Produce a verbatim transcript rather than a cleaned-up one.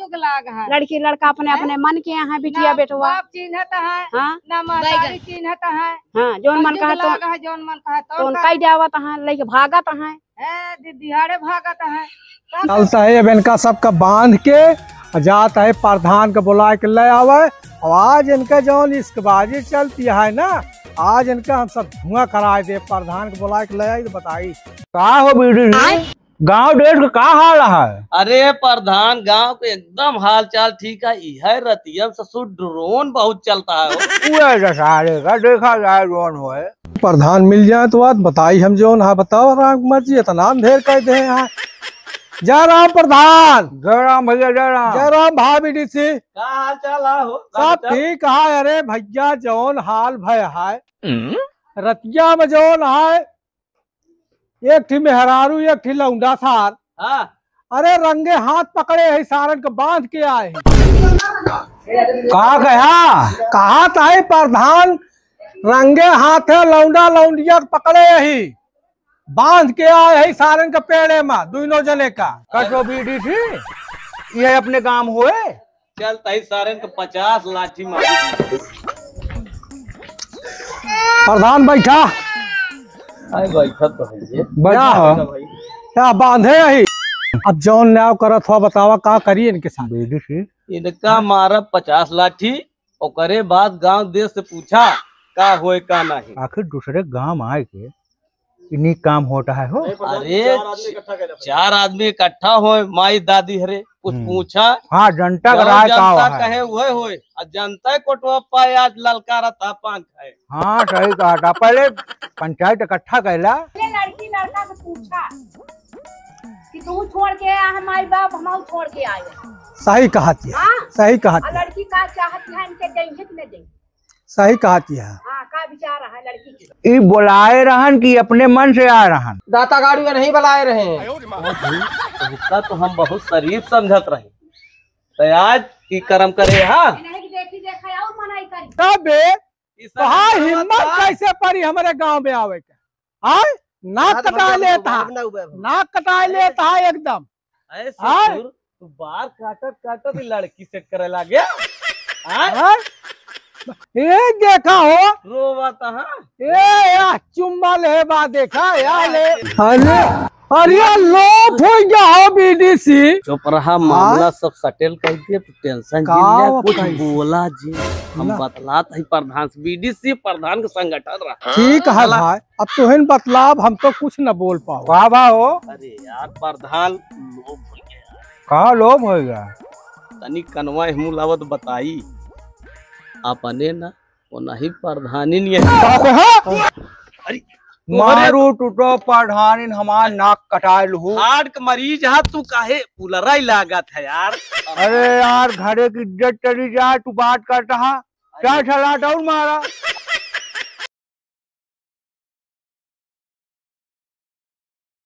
जुग लाग है। लड़की लड़का अपने हैं? अपने मन के यहाँ बिटिया ना बेटवा। बाप चिन्हत है, हाँ? ना महतारी चिन्हत है। हाँ, जौन मन कलयुग कहा तो लाग है, जौन मन कहा तो तौन कर। कई जावत है, लइके भागत है। है, दि-, दिहाड़े भागत है। चलता है अब इनका सबका बांध के, जात है प्रधान के बुलाए के ले आवे। और आज इनका जौन इश्कबाजी चलती है ना, आज इनका हम सब धुआं कराए दे। प्रधान के बुलाए के ले आई तो बताई। का हो बीडी जी? आय? गांव देश का का हाल है? अरे प्रधान, गांव के एकदम हाल चाल ठीक है। इहै रतिया में ससुर drone बहुत चलता है हो। उहे तो सारे का देखा जाए drone होए। प्रधान मिल जाए तो बात बताई हम जौन। हाँ बताओ राम कुमार जी, इतना अंधेर कर दे यहाँ। जय राम प्रधान। जय राम भैया, जय राम। जय राम भाभी डीसी। का हाल चाल है हो? सब ठीक है। अरे भैया जौन हाल भय है, हम्म? रतिया में जौन है, एक ठी मेहरारू, एक ठी लौंडा सार। हाँ। अरे रंगे हाथ पकड़े है सारन के बांध के आए हैं। का कहा? कहा ताई प्रधान रंगे हाथ है लौंडा लौंडिया के पकड़े यही बांध के आए है सारन के पेड़े में दोनों जने का। कटो बीडी थी, ये अपने गांव होए। चल तही सारन के पचास लाठी मार। प्रधान बैठा। अरे बैठा तो है ये। बैठा। क्या? क्या बांधे यही? अब जौन न्याय करत हुआ बतावा का करी इनके साथ? बीडी थी। इनका मारा पचास लाठी, ओकरे बाद गांव देश से पूछा का होए का नहीं। आखिर दूसरे गांव आए के इन्हीं काम होता है हो। अरे चार आदमी इकट्ठा होए, माई दादी हरे कुछ हम्म। पूछा। हाँ, जनता का राय का जनता है? कहे वह होए, और जनता कोटवा पाए आज ललकारत है पान खाए। हाँ, सही कहा था। पहले पंचायत इकट्ठा कैला। पहले लड़की लड़का से पूछा कि तू छोड़ के आया है माई बाप, हम छोड़ के आए। सही कहा थी, हाँ? सही कहा थी। लड़की का चाहत है इनके देंगे कि नहीं देंगे? सही कहत है। हाँ, का विचार है लड़की के? ई बोलाए रहन कि अपने मन से आए रहन? दाता गाड़ी में नहीं बुलाए रहे। उसका तो हम बहुत शरीफ समझत रहे, तो आज ई कर्म करे, हाँ? नहीं देखी देखा और मनाई करी। तब बे, ई सब तोहार हिम्मत कैसे पड़ी हमरे गांव में आवे के? आय? नाक कटाए लेत हा। नाक कटाए लेत हा एकदम। ऐ ससुर, तू बार काटत काटत ई लड़की set करे लागे। आय? आय? ए देखा हो। रोवा तहाँ। ए, या चुम्मा ले बा देखा, या ले। अरे, अरे लोप हो गया हो बीडीसी। चुप रहा, मामला सब settle कर दिए, तू tension जिन ले, कुछ बोला जिन। हम बतलात है प्रधान से, बीडीसी प्रधान के संगठन रहा। ठीक है भाई। अब तोहन बतलाब, हम तो कुछ न बोल पाओ। का बा हो? अरे यार, प्रधान लोभ हो गया। का लोभ हो गया? तनी कनवा मुलावत बताई। अपने ना, वो नहीं प्रधानी नहीं है। का कहा? अरे, मारू टूटो प्रधानी, हमार नाक कटाए लहू। हार्ट के मरीज हा तू, काहे उलराई लागत है यार? अरे यार, घरे की इज्जत चली जाए, तू बात करता हा। चार छलाट और मारा।